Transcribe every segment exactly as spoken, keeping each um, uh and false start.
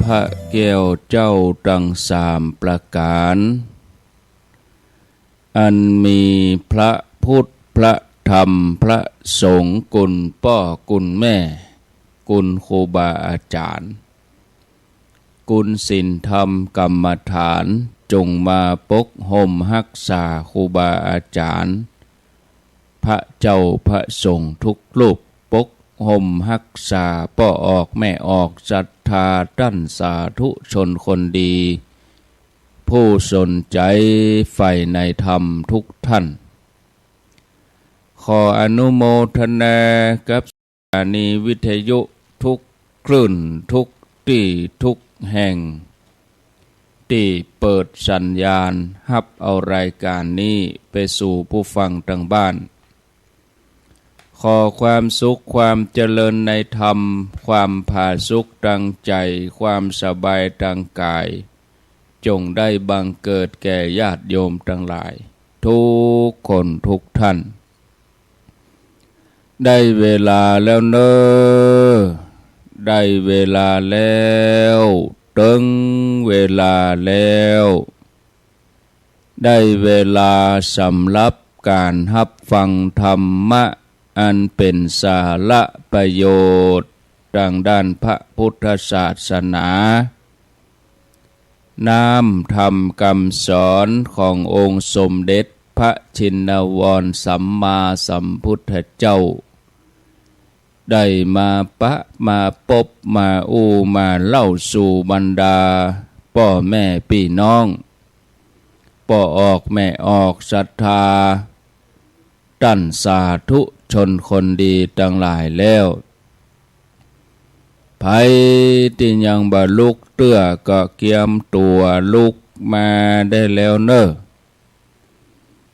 พระแก้วเจ้าตังสามประก๋าน อันมีพระพุทธ พระธรรม พระสงฆ์ กุณป้อกุณแม่ กุณครูบาอาจ๋ารย์ กุณศีลธรรมกรรมฐาน จงมาปกห่มฮักษาครูบาอาจ๋ารย์ พระเจ้าพระสงฆ์ทุกรูป ปกห่มฮักษาป้อออกแม่ออกศรัทธาต้านสาธุชนคนดี ผู้สนใจ๋ใฝ่ในธรรมทุกท่าน ขออนุโมทนากับสถานีวิทยุทุกคลื่นทุกตี้ทุกแห่ง ตี้เปิดสัญญาณฮับเอารายก๋านนี้ไปสู่ผู้ฟังตังบ้าน ขอความสุขความเจริญในธรรม ความผาสุกตังใจ๋ ความสบายตังก๋าย จงได้บังเกิดแก่ญาติโยมตังหลาย ทุกคนทุกท่าน ได้เวลาแล้วเน่อ ได้เวลาแล้ว เถิงเวลาแล้ว ได้เวลาสำหรับก๋านฮับฟังธรรมะ อันเป๋นสาระประโยชน์ ตางด้านพระพุทธศาสนา น้ำธรรมกำสอนขององค์สมเด็จพระชินวรสัมมาสัมพุทธเจ้า ได้มาปะมาปบมาอู้มาเล่าสู่บรรดาป้อแม่ปี้น้อง ป้อออกแม่ออกศรัทธา ต้านสาธุชนคนดีตังหลายแล้ว ใผตี้ยังบ่ลุกเตื้อก็เกียมตั๋วลุกมาได้แล้วเน่อ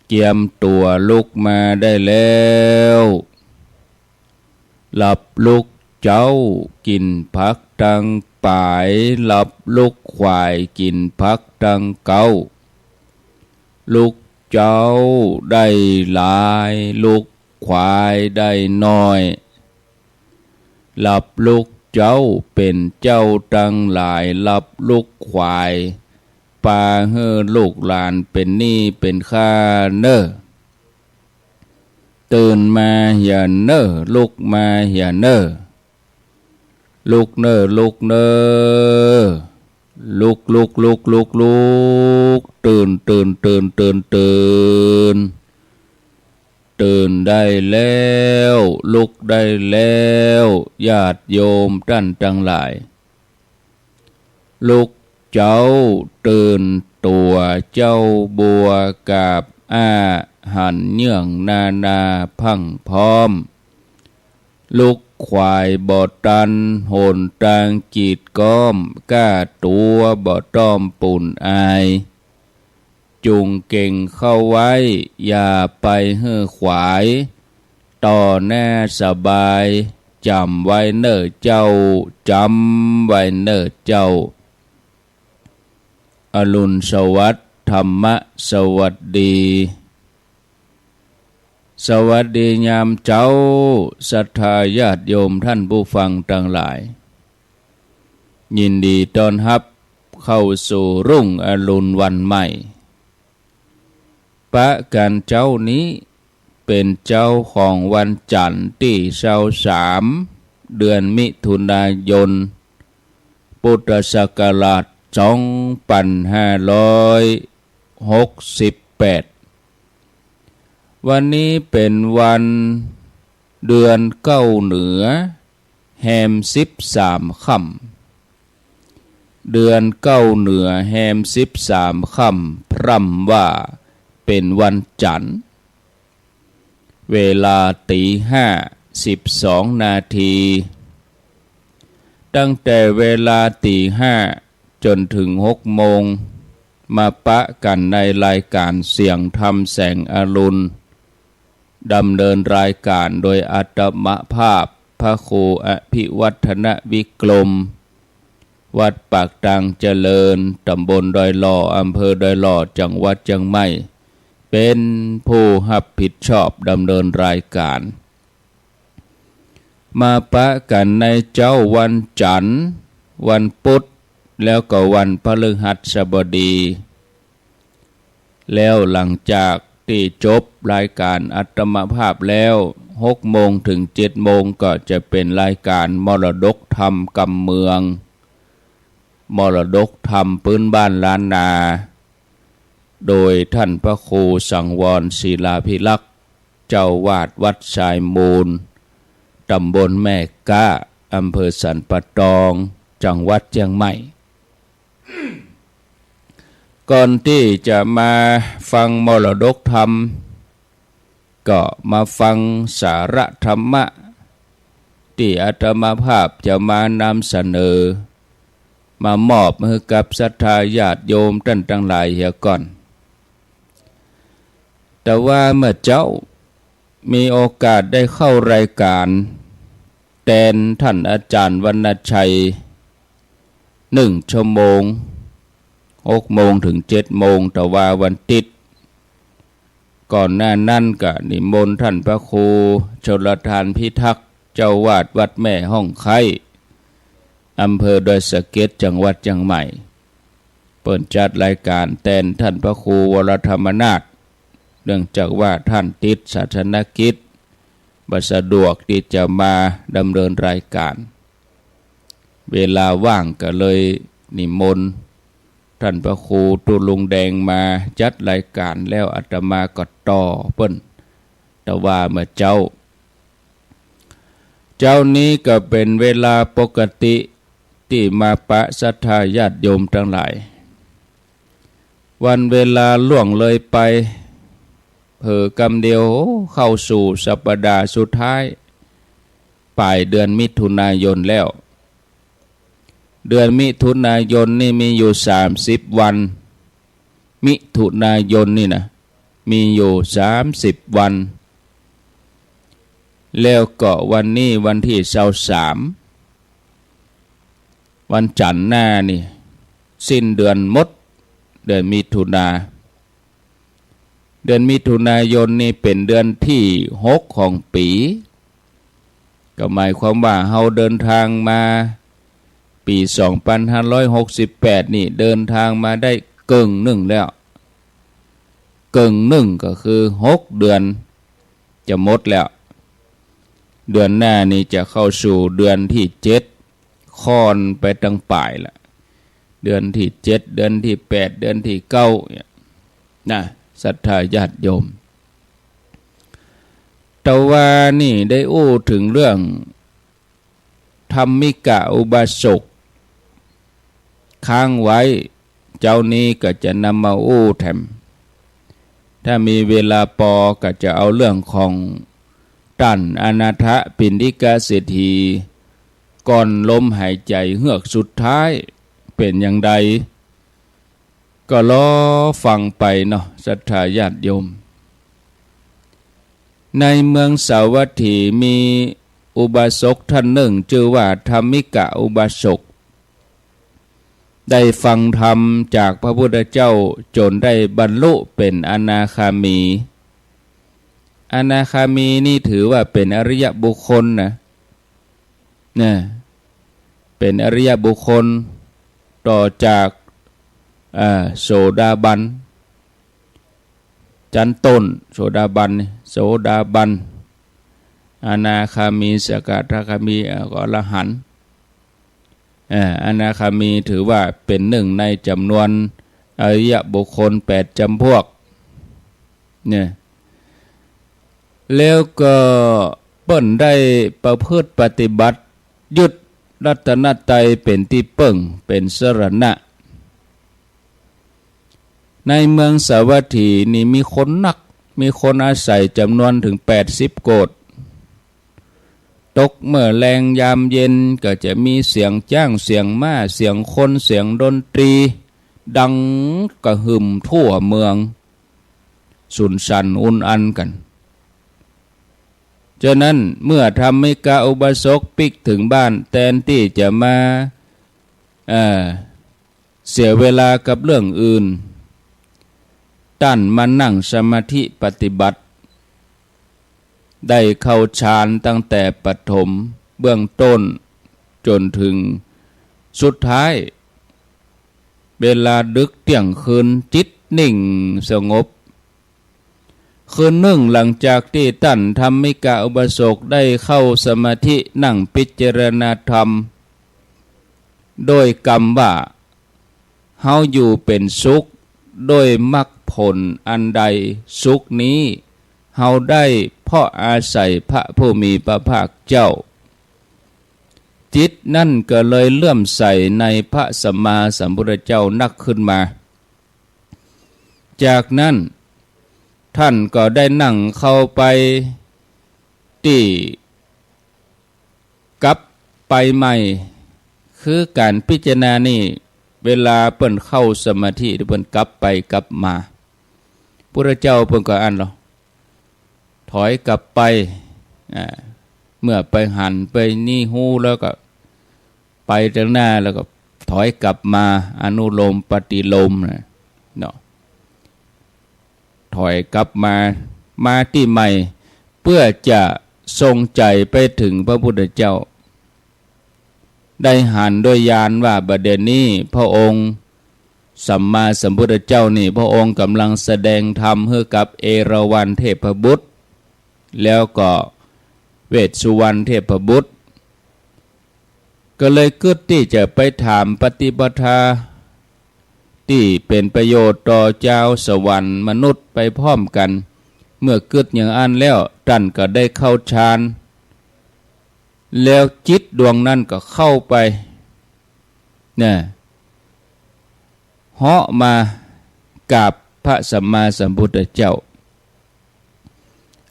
เกียมตั๋วลุกมาได้แล้ว หลับลุกเจ๊ากิ๋นผักตังป๋าย หลับลุกขวายกิ๋นผักตังเก๊า ลุกเจ๊าได้หลาย ลุกขวายได้น้อย หลับลุกเจ๊าเป๋นเจ้าตังหลาย หลับลุกขวาย ปาหื้อลูกหลานเป๋นหนี้เป๋นค่าเน่อ ตื่นมาเหียเน่อ ลุกมาเหียเน่อ ลุกเน่อ ลุกเน่อ ลุก ลุก ลุก ลุก ลุก ตื่น ตื่น ตื่น ตื่น ตื่น ตื่นได้แล้ว ลุกได้แล้ว ญาติโยมต้านตังหลาย ลุกเจ๊าตื่นตั๋ว เจ๊าบัวกาบอ้า หันเยื่องนานาพรั่งพร้อม ลุกขวายบ่ตัน หนตางกีดก๊อม ก้าตั๋วบ่ต้อมปูนอาย จุ่งเก่งเข้าไว้ อย่าไปหื้อขวาย ต่อหน้าสบาย จ๋ำไว้เน่อเจ้า จ๋ำไว้เน่อเจ้า อรุณสวัสดิ์ ธรรมะสวัสดี สวัสดียามเจ๊า ศรัทธาญาติโยมต้านผู้ฟังตังหลาย ยินดีต้อนฮับเข้าสู่รุ่งอรุณวันใหม่ ปะกั๋นเจ๊านี้เป๋นเจ๊าของวันจั๋นทร์ตี้ซาวสาม เดือนมิถุนายน พุทธศักราชสองปันห้าร้อยหกสิบแปด วันนี้เป๋นวันเดือนเก๊าเหนือ แฮมสิบสามค่ำ เดือนเก๊าเหนือแฮมสิบสามค่ำ พร่ำว่าเป๋นวันจั๋นทร์ เวลาตี๋ห้าสิบสองนาที ตั้งแต่เวลาตี๋ห้าจ๋นเถิงหกโมง มาปะกั๋นในรายก๋านเสียงธรรมแสงอรุณ ดำเนินรายก๋านโดยอาตมาภาพ พระครูอภิวัฒนวิกรม วัดปากตางเจริญ ต๋ำบลดอยหล่อ อำเภอดอยหล่อ จังหวัดเจียงใหม่ เป๋นผู้ฮับผิดชอบดำเนินรายก๋าน มาปะกั๋นในเจ๊าวันจั๋นทร์ วันพุธ แล้วก็วันพฤหัสบดี แล้วหลังจากตี้จบรายก๋านอาตมาภาพแล้ว หกโมงเถิงเจ็ดโมงก็จะเป๋นรายก๋านมรดกธรรมกำเมือง มรดกธรรมปื๊นบ้านล้านนา โดยต้านพระครูสังวรศิลาภิรักษ์ เจ้าอาวาสวัดสายมูล ต๋ำบลแม่ก๊า อำเภอสันป่าตอง จังหวัดเจียงใหม่ ก่อนตี้จะมาฟังมรดกธรรม ก็มาฟังสาระธรรมะ ตี้อาตมาภาพจะมานำเสนอ มามอบหื้อกับศรัทธาญาติโยมต้านตังหลายเหียก่อน แต่ว่าเมื่อเจ๊ามีโอกาสได้เข้ารายก๋านแตนต้านอาจ๋ารย์วรรณชัย นึ่งชั่วโมง หกโมงเถิงเจ็ดโมง แต่ว่าวันติ๊ด ก่อนหน้านั้นก็นิมนต์ต้านพระครูชลทานพิทักษ์ เจ้าอาวาสวัดแม่ฮ่องไคร้ อำเภอดอยสะเก็ด จังหวัดเจียงใหม่ เปิ้นจัดรายก๋านแตนต้านพระครูวรธรรมนาถ เนื่องจากว่าต้านติดศาสนกิจ บ่สะดวกตี้จะมาดำเนินรายก๋าน เวลาว่างก็เลยนิมนต์ต้านพระครูตุ๊ลุงแดงมาจัดรายก๋าน แล้วอาตมาก็ต่อเปิ้น แต่ว่าเมื่อเจ๊า เจ๊านี้ก็เป๋นเวลาปกติตี้มาปะศรัทธาญาติโยมตังหลาย วันเวลาล่วงเลยไป เผลอกำเดียวเข้าสู่สัปดาห์สุดท้าย ป๋ายเดือนมิถุนายนแล้ว เดือนมิถุนายนนี่มีอยู่สามสิบวัน มิถุนายนนี่นะ มีอยู่สามสิบวัน แล้วก็วันนี้วันตี้ซาวสาม วันจั๋นทร์หน้านี่ สิ้นเดือนหมด เดือนมิถุนา เดือนมิถุนายนนี่เป๋นเดือนตี้หกของปี๋ ก็หมายความว่าเฮาเดินทางมา ปี๋สองปันห้าร้อยหกสิบแปดนี่เดินทางมาได้เกิ่งนึ่งแล้ว เกิ่งนึ่งก็คือหกเดือนจะหมดแล้ว เดือนหน้านี่จะเข้าสู่เดือนตี้เจ็ด ค่อนไปตังป๋ายละ เดือนตี้เจ็ด เดือนตี้แปด เดือนตี้เก้าเนี่ยนะ ศรัทธาญาติโยม แต่ว่านี่ได้อู้เถิงเรื่องธรรมิกะอุบาสกค้างไว้ เจ๊านี้ก็จะนำมาอู้แถม ถ้ามีเวลาปอก็จะเอาเรื่องของต้านอนาถปิณฑิกเศรษฐี ก่อนลมหายใจ๋เฮือกสุดท้ายเป๋นอย่างใด ก็รอฟังไปเนาะ ศรัทธาญาติโยม ในเมืองสาวัตถีมีอุบาสกต้านนึ่งจื้อว่าธรรมิกะอุบาสก ได้ฟังธรรมจากพระพุทธเจ้าจ๋นได้บรรลุเป๋นอนาคามี อนาคามีนี่ถือว่าเป๋นอริยบุคคลนะ นะ เป๋นอริยบุคคล ต่อจาก อ่า โสดาบัน จั๋นต้น โสดาบันนี่ โสดาบัน อนาคามี สกทาคามี อ่า ก็อรหันต์ อ่า อนาคามีถือว่าเป๋นนึ่งในจ๋ำนวนอริยบุคคลแปดจ๋ำพวก เนี่ย แล้วก็เปิ้นได้ประพฤติปฏิบัติ ยึดรัตนตรัยเป๋นตี้เปิ้ง เป๋นสรณะ ในเมืองสาวัตถีนี่มีคนนัก มีคนอาศัยจ๋ำนวนเถิงแปดสิบโกฏ ตกเมื่อแลงยามเย็นก็จะมีเสียงจ๊าง เสียงม้า เสียงคน เสียงดนตรี ดังกระหึ่มทั่วเมือง สุนสันอุนอันกั๋น เจ้านั้นเมื่อธรรมิกะอุบาสกปิ๊กเถิงบ้าน แตนตี้จะมา เอ่อ เสียเวลากับเรื่องอื่น ต้านมานั่งสมาธิปฏิบัติ ได้เข้าฌานตั้งแต่ปฐมเบื้องต้นจ๋นเถิง สุดท้าย เวลาดึกเตี้ยงคืน จิตนิ่งสงบ คืนนึ่งหลังจากตี้ต้านธัมมิกะอุบาสกได้เข้าสมาธินั่งพิจารณาธรรม โดยกำว่า เฮาอยู่เป๋นสุขโดยมรรคผลอันใด สุขนี้เฮาได้เพราะอาศัยพระผู้มีพระภาคเจ้า จิตนั้นก็เลยเลื่อมใสในพระสัมมาสัมพุทธเจ้านักขึ้นมา จากนั้นต้านก็ได้นั่งเข้าไปตี้ กลับไปใหม่ คือก๋านพิจารณานี่ เวลาเปิ้นเข้าสมาธิ เปิ้นกลับไปกลับมา พุทธเจ้าเปิ้นก็อั้นลอ ถอยกลับไป อ่า เมื่อไปหันไปนี่ฮู้แล้วก็ ไปตางหน้าแล้วก็ถอยกลับมา อนุโลมปฏิโลมนะ เนาะ ถอยกลับมา มาตี้ใหม่ เปื้อจะส่งใจ๋ไปเถิงพระพุทธเจ้า ได้หันด้วยญาณว่าบัดเดี๋ยวนี้พระองค์สัมมาสัมพุทธเจ้านี่ พระองค์ก๋ำลังแสดงธรรมหื้อกับเอราวัณเทพบุตร แล้วก็เวสสุวรรณเทพบุตร ก็เลยกึ๊ดตี้จะไปถามปฏิปทาตี้เป๋นประโยชน์ต่อจาวสวรรค์มนุษย์ไปพร้อมกั๋น เมื่อกึ๊ดอย่างอั้นแล้ว ต้านก็ได้เข้าฌาน แล้วจิตดวงนั้นก็เข้าไป นะ เหาะมากราบพระสัมมาสัมพุทธเจ้า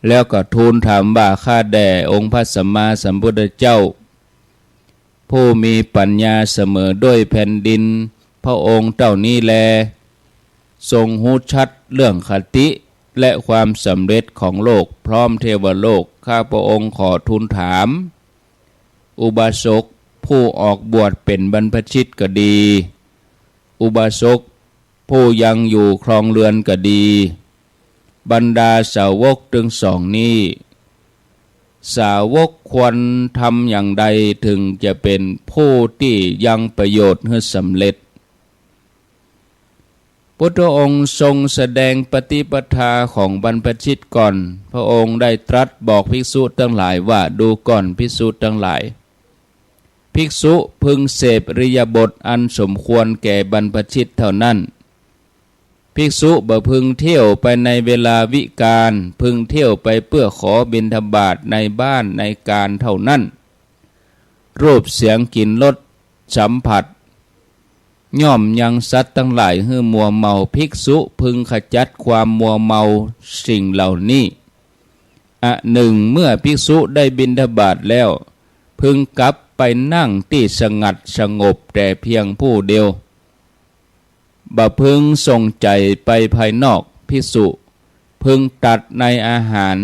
แล้วก็ทูลถามว่า ข้าแต่องค์พระสัมมาสัมพุทธเจ้า ผู้มีปัญญาเสมอด้วยแผ่นดิน พระองค์เต้านี้แล ทรงฮู้ชัดเรื่องคติและความสำเร็จของโลก พร้อมเทวโลก ข้าพระองค์ขอทูลถาม อุบาสกผู้ออกบวชเป๋นบรรพชิตก็ดี อุบาสกผู้ยังอยู่ครองเรือนก็ดี บรรดาสาวกตึงสองนี้ สาวกควรทำอย่างใดเถิงจะเป๋นผู้ตี้ยังประโยชน์หื้อสำเร็จ พุทธองค์ทรงแสดงปฏิปทาของบรรพชิตก่อน พระองค์ได้ตรัสบอกภิกษุตังหลายว่า ดูก่อนภิกษุตังหลาย ภิกษุพึงเสพอิริยาบถอันสมควรแก่บรรพชิตเท่านั้น ภิกษุบ่พึงเที่ยวไปในเวลาวิกาล พึงเที่ยวไปเพื่อขอบิณฑบาตในบ้านในกาลเท่านั้น รูปเสียงกลิ่นรสสัมผัส ย่อมยังสัตว์ตังหลายหื้อมัวเมา ภิกษุพึงขจัดความมัวเมาสิ่งเหล่านี้ อะ หนึ่ง เมื่อภิกษุได้บิณฑบาตแล้ว พึงกลับไปนั่งตี้สงัดสงบแต่เพียงผู้เดียว บ่พึงส่งใจ๋ไปภายนอก ภิกษุพึงตัดในอาหาร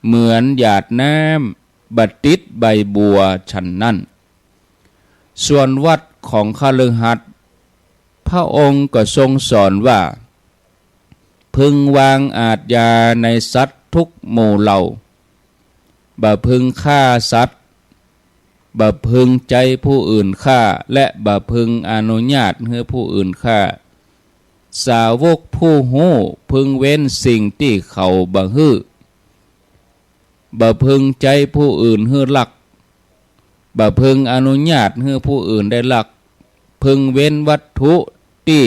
เหมือนหยาดน้ำบ่ติดใบบัวฉันนั้น ส่วนวัตรของคฤหัสถ์ พระองค์ก็ทรงสอนว่า พึงวางอาชญาในสัตว์ทุกหมู่เหล่า บ่พึงฆ่าสัตว์ บ่พึงใจ๊ผู้อื่นฆ่า และบ่พึงอนุญาตหื้อผู้อื่นฆ่า สาวกผู้ฮู้พึงเว้นสิ่งตี้เขาบ่หื้อ บ่พึงใจ๊ผู้อื่นหื้อลัก บ่พึงอนุญาตหื้อผู้อื่นได้ลัก พึงเว้นวัตถุตี้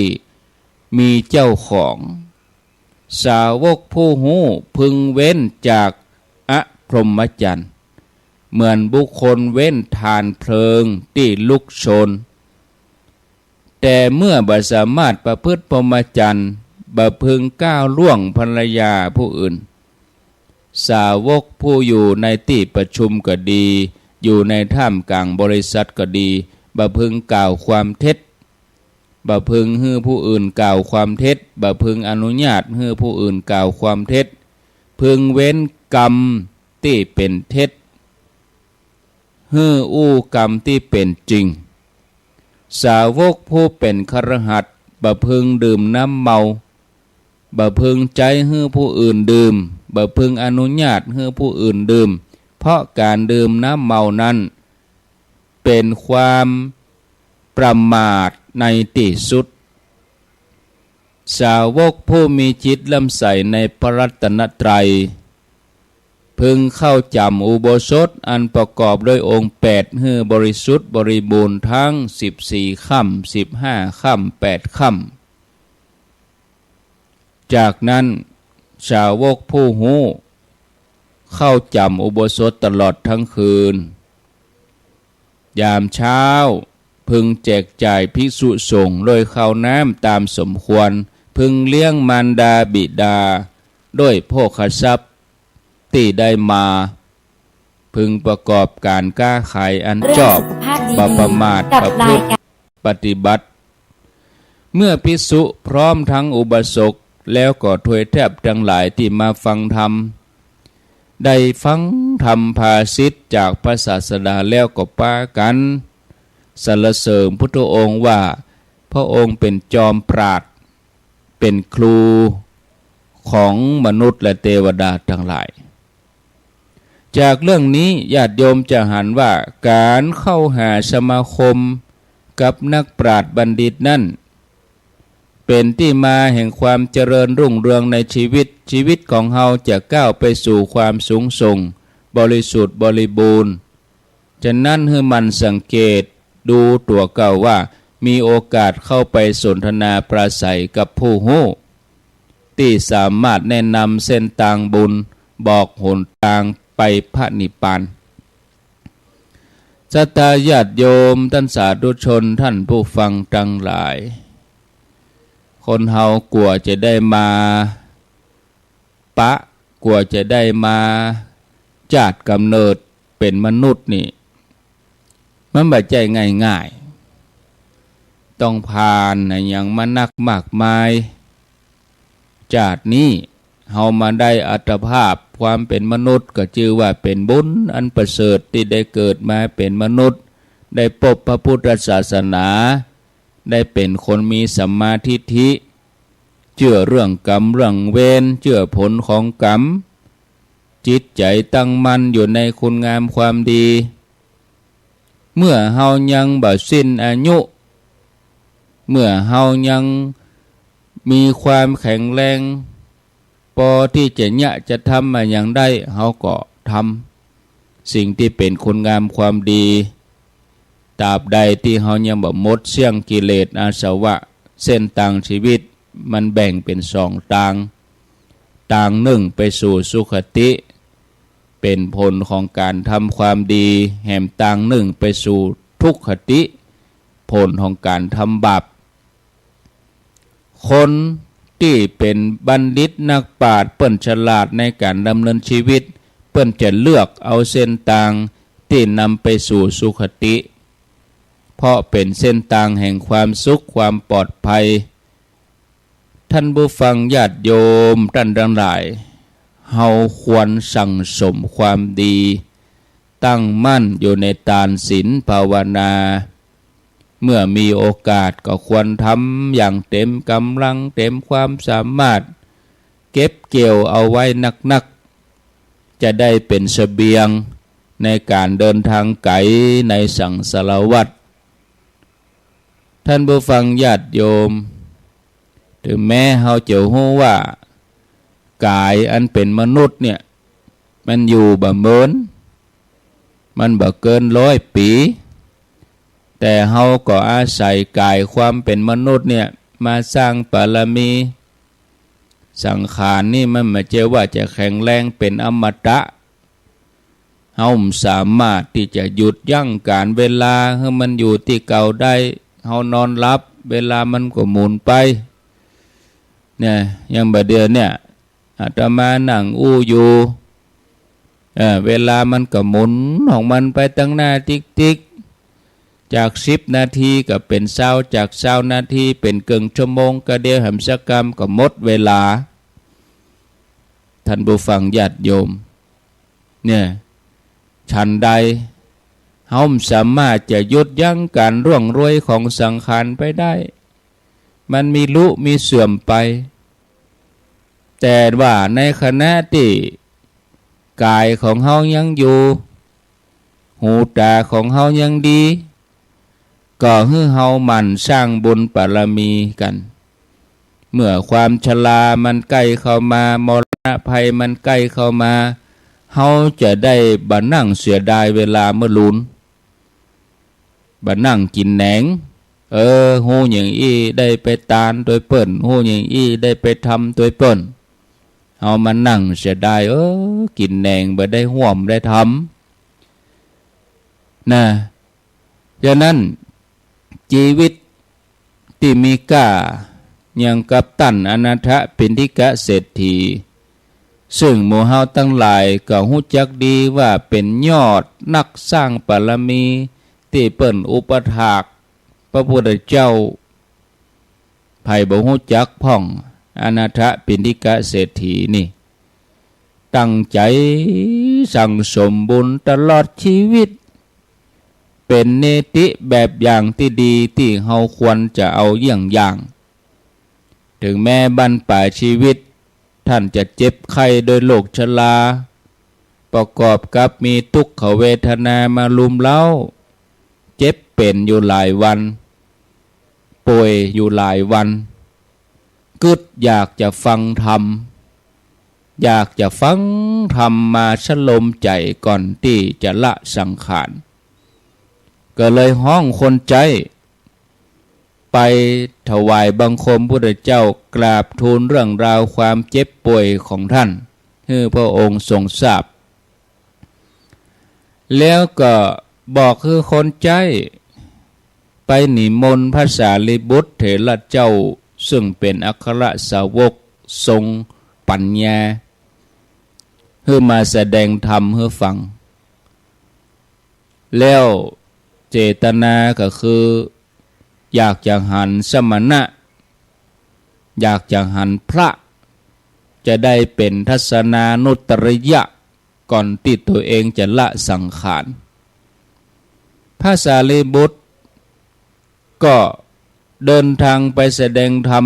มีเจ้าของ สาวกผู้ฮู้พึงเว้นจากอพรหมจรรย์ เหมือนบุคคลเว้นถ่านเพลิงตี้ลุกโชน แต่เมื่อบ่สามารถประพฤติพรหมจรรย์ บ่พึงก้าวล่วงภรรยาผู้อื่น สาวกผู้อยู่ในตี้ประชุมก็ดี อยู่ในท่ามกลางบริษัทก็ดี บ่พึงกล่าวความเท็จ บ่พึงหื้อผู้อื่นกล่าวความเท็จ บ่พึงอนุญาตหื้อผู้อื่นกล่าวความเท็จ พึงเว้นกรรมตี้เป๋นเท็จ หื้ออู้กรรมตี้เป๋นจริง สาวกผู้เป๋นคฤหัสถ์ บ่พึงดื่มน้ำเมา บ่พึงใจ๊หื้อผู้อื่นดื่ม บ่พึงอนุญาตหื้อผู้อื่นดื่ม เพราะก๋านดื่มน้ำเมานั้น เป๋นความ ประมาทในตี้สุด สาวกผู้มีจิตเลื่อมใสในพระรัตนตรัย พึงเข้าจ๋ำอุโบสถอันประกอบด้วยองค์แปดหื้อบริสุทธิ์บริบูรณ์ทั้งสิบสี่ค่ำ สิบห้าค่ำ แปดค่ำ จากนั้นสาวกผู้ฮู้เข้าจ๋ำอุโบสถตลอดทั้งคืน ยามเช้าพึงแจกจ่ายภิกษุสงฆ์ด้วยข้าวน้ำตามสมควร พึงเลี้ยงมารดาบิดาด้วยโภคทรัพย์ตี้ได้มา พึงประกอบก๋านก๊าขายอันชอบ เรื่องสุขภาพดีๆ บ่ประมาท กับรายการ ประพฤติปฏิบัติ เมื่อภิกษุพร้อมทั้งอุบาสกแล้วก็ทวยเทพตังหลายตี้มาฟังธรรม ได้ฟังธรรมภาษิตจากพระศาสดาแล้วก็ปากั๋นสรรเสริญพุทธองค์ว่า พระองค์เป๋นจอมปราชญ์ เป๋นครูของมนุษย์และเตวดาตังหลาย จากเรื่องนี้ญาติโยมจะหันว่าก๋านเข้าหาสมาคมกับนักปราชญ์บัณฑิตนั้น เป๋นตี้มาแห่งความเจริญรุ่งเรืองในชีวิต ชีวิตของเฮาจะก้าวไปสู่ความสูงส่ง บริสุทธิ์บริบูรณ์ ฉะนั้นหื้อหมั่นสังเกตดูตั๋วเก่าว่ามีโอกาสเข้าไปสนทนาปราศรัยกับผู้ฮู้ ตี้สามารถแนะนำเส้นตางบุญ บอกหนตางไปพระนิพพาน ศรัทธาญาติโยม ต้านสาธุชน ต้านผู้ฟังตังหลาย คนเฮากว่าจะได้มาปะ กว่าจะได้มาจาติก๋ำเนิดเป๋นมนุษย์นี่ มันบ่ใจ้ง่ายๆ ต้องผ่านอะหยังมานักมากมาย จาตินี้เฮามาได้อัตภาพความเป๋นมนุษย์ก็จื้อว่าเป๋นบุญอันประเสริฐตี้ได้เกิดมาเป๋นมนุษย์ ได้ปบพระพุทธศาสนา ได้เป๋นคนมีสัมมาทิฏฐิ เจื้อเรื่องกรรมเรื่องเวร เจื้อผลของกรรม จิตใจ๋ตั้งมั่นอยู่ในคุณงามความดี เมื่อเฮายังบ่สิ้นอายุ เมื่อเฮายังมีความแข็งแรง ปอตี้จะเยียะจะทำอะหยังได้ เฮาก็ทำสิ่งตี้เป๋นคุณงามความดี ตราบใดตี้เฮายังบ่หมดเสี้ยงกิเลสอาสวะ เส้นตางชีวิตมันแบ่งเป๋นสองตาง ตางนึ่งไปสู่สุคติ เป๋นผลของก๋านทำความดี แหมตางนึ่งไปสู่ทุคติ ผลของก๋านทำบาป คนตี้เป๋นบัณฑิตนักปราชญ์ เปิ้นฉลาดในก๋านดำเนินชีวิต เปิ้นจะเลือกเอาเส้นตางตี้นำไปสู่สุคติ เพราะเป๋นเส้นตางแห่งความสุขความปลอดภัย ท่านผู้ฟังญาติโยมต้านตังหลาย เฮาควรสั่งสมความดี ตั้งมั่นอยู่ในตานศีลภาวนา เมื่อมีโอกาสก็ควรทำอย่างเต็มก๋ำลังเต็มความสามารถ เก็บเกี่ยวเอาไว้นักๆ จะได้เป๋นเสบียงในก๋านเดินตางไก๋ในสังสารวัฏ ท่านผู้ฟังญาติโยม เถิงแม้เฮาจะฮู้ว่าก๋ายอันเป๋นมนุษย์เนี่ย มันอยู่บ่เมิน มันบ่เกินร้อยปี๋ แต่เฮาก็อาศัยก๋ายความเป๋นมนุษย์เนี่ยมาสร้างบารมี สังขารนี่มันบ่ใจ้ว่าจะแข็งแรงเป๋นอมตะ เฮาบ่สามารถตี้จะหยุดยั้งก๋าลเวลาหื้อมันอยู่ตี้เก่าได้ เฮานอนหลับ เวลามันก็หมุนไป เนี่ย อย่างบ่าเดี่ยวเนี่ย อาตมานั่งอู้อยู่ เอ่อ เวลามันก็หมุนของมันไปตังหน้าติ๊กๆ จากสิบนาทีก็เป๋นซาว จากซาวนาทีเป๋นเกิ่งชั่วโมง กะเดี่ยวแหมสักกำก็หมดเวลา ท่านผู้ฟังญาติโยม เนี่ย ฉันใด เฮาบ่สามารถจะหยุดยั้งก๋านร่วงโรยของสังขารไปได้ มันมีลุมีเสื่อมไป แต่ว่าในขณะตี้ก๋ายของเฮายังอยู่ หูต๋าของเฮายังดี เ ก็หื้อเฮาหมั่นสร้างบุญบารมีกั๋น เมื่อความชรามันใก้เข้ามา มรณะภัยมันใก้เข้ามา เฮาจะได้บ่นั่งเสียดายเวลาเมื่อลูน บ่นั่งกิ๋นแหนง เออ ฮู้อย่างอี้ได้ไปตานตวยเปิ้น ฮู้อย่างอี้ได้ไปทำตวยเปิ้น เฮามานั่งเสียดาย เออ กิ๋นแหนง บ่ได้ฮ่วมได้ทำ นะ ฉะนั้น จีวิตตี้มีก้า อย่างกับต้านอนาถปิณฑิกเศรษฐี ซึ่งหมู่เฮาตังหลายก็ฮู้จักดีว่าเป๋นยอดนักสร้างบารมี ตี้เปิ้นอุปถากพระพุทธเจ้า ใผบ่ฮู้จักพ่อง อนาถปิณฑิกเศรษฐีนี่ ตั้งใจ๋สั่งสมบุญตลอดจีวิต เป๋นเนติแบบอย่างตี้ดีตี้เฮาควรจะเอาเยี่ยงอย่าง เถิงแม้บั้นป๋ายจีวิต ต้านจะเจ็บไข้ด้วยโรคชรา ประกอบกับมีตุ๊กขเวทนามารุมเร้า เจ็บเป๋นอยู่หลายวัน ป่วยอยู่หลายวัน กึ๊ดอยากจะฟังธรรม อยากจะฟังธรรมมาชะลมใจ๋ก่อนตี้จะละสังขาร ก็เลยฮ้องคนใจ๊ ไปถวายบังคมพุทธเจ้า กราบทูลเรื่องราวความเจ็บป่วยของต้าน หื้อพระองค์ทรงทราบ แล้วก็บอกหื้อคนใจ๊ ไปนิมนต์พระสารีบุตรเถระเจ้า ซึ่งเป๋นอัครสาวกทรงปั๋ญญา หื้อมาแสดงธรรมหื้อฟัง แล้วเจตนาก็คือ อยากจะหันสมณะ อยากจะหันพระ จะได้เป๋นทัศนานุตตริยะ ก่อนตี้ตัวเองจะละสังขาร พระสารีบุตร ก็เดินทางไปแสดงธรรม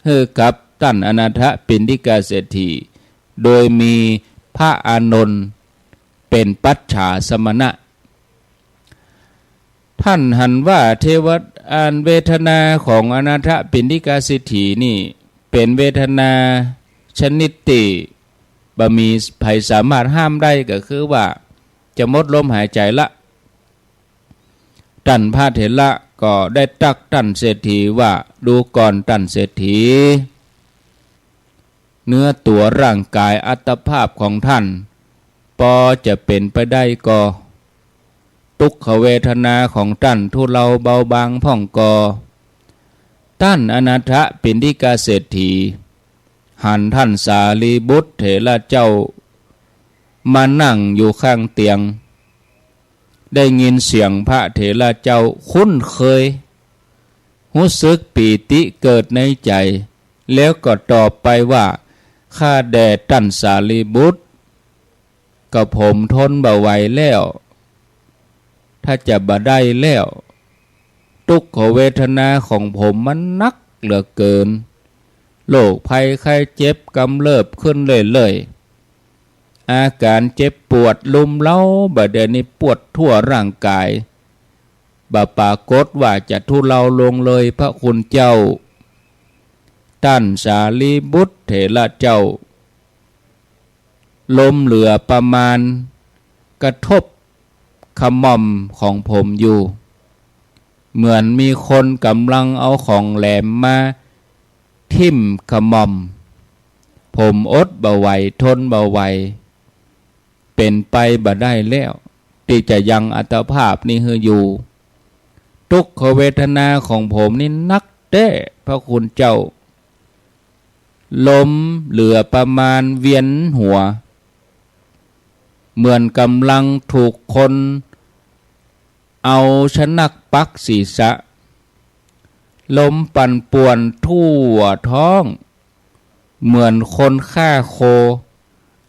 หื้อกับต้านอนาถปิณฑิกเศรษฐี โดยมีพระอานนท์เป๋นปัจฉาสมณะ ต้านหันว่าเทวดา อันเวทนาของอนาถปิณฑิกเศรษฐีนี่ เป๋นเวทนาชนิดตี้บ่มีใผสามารถห้ามได้ ก็คือว่าจะหมดลมหายใจ๋ละ ต้านพระเถระก็ได้ตรัสต้านเศรษฐีว่า ดูก่อนต้านเศรษฐี เนื้อตั๋วร่างก๋ายอัตภาพของต้าน ปอจะเป๋นไปได้ก่อ ตุ๊กขเวทนาของต้านทุเลาเบาบางพ่องก่อ ต้านอนาถปิณฑิกเศรษฐี หันต้านสารีบุตรเถระเจ้า มานั่งอยู่ข้างเตียง ได้ยินเสียงพระเถระเจ้าคุ้นเคย ฮู้สึกปีติเกิดในใจ๋ แล้วก็ตอบไปว่า ข้าแด่ต้านสารีบุตร กระผมทนบ่ไหวแล้ว ถ้าจะบ่ได้แล้ว ตุ๊กขเวทนาของผมมันหนักเหลือเกิน โรคภัยไข้เจ็บกำเริบขึ้นเรื่อยๆ อาก๋านเจ็บปวดรุมเร้าบ่าเดี่ยวนี้ปวดทั่วร่างก๋าย บ่ปรากฏว่าจะทุเลาลงเลยพระคุณเจ้า ต้านสารีบุตรเถระเจ้า ลมเหลือประมาณกระทบขม่อมของผมอยู่ เหมือนมีคนกำลังเอาของแหลมมาทิ่มขม่อม ผมอดบ่ไหว ทนบ่ไหว เป๋นไปบ่ได้แล้ว ตี้จะยังอัตภาพนี้หื้ออยู่ ตุ๊กขเวทนาของผมนี่หนักแต๊พระคุณเจ้า ลมเหลือประมาณเวียนหัว เหมือนกำลังถูกคนเอาชนักปักศีรษะ ลมปั่นป่วนทั่วท้อง เหมือนคนฆ่าโค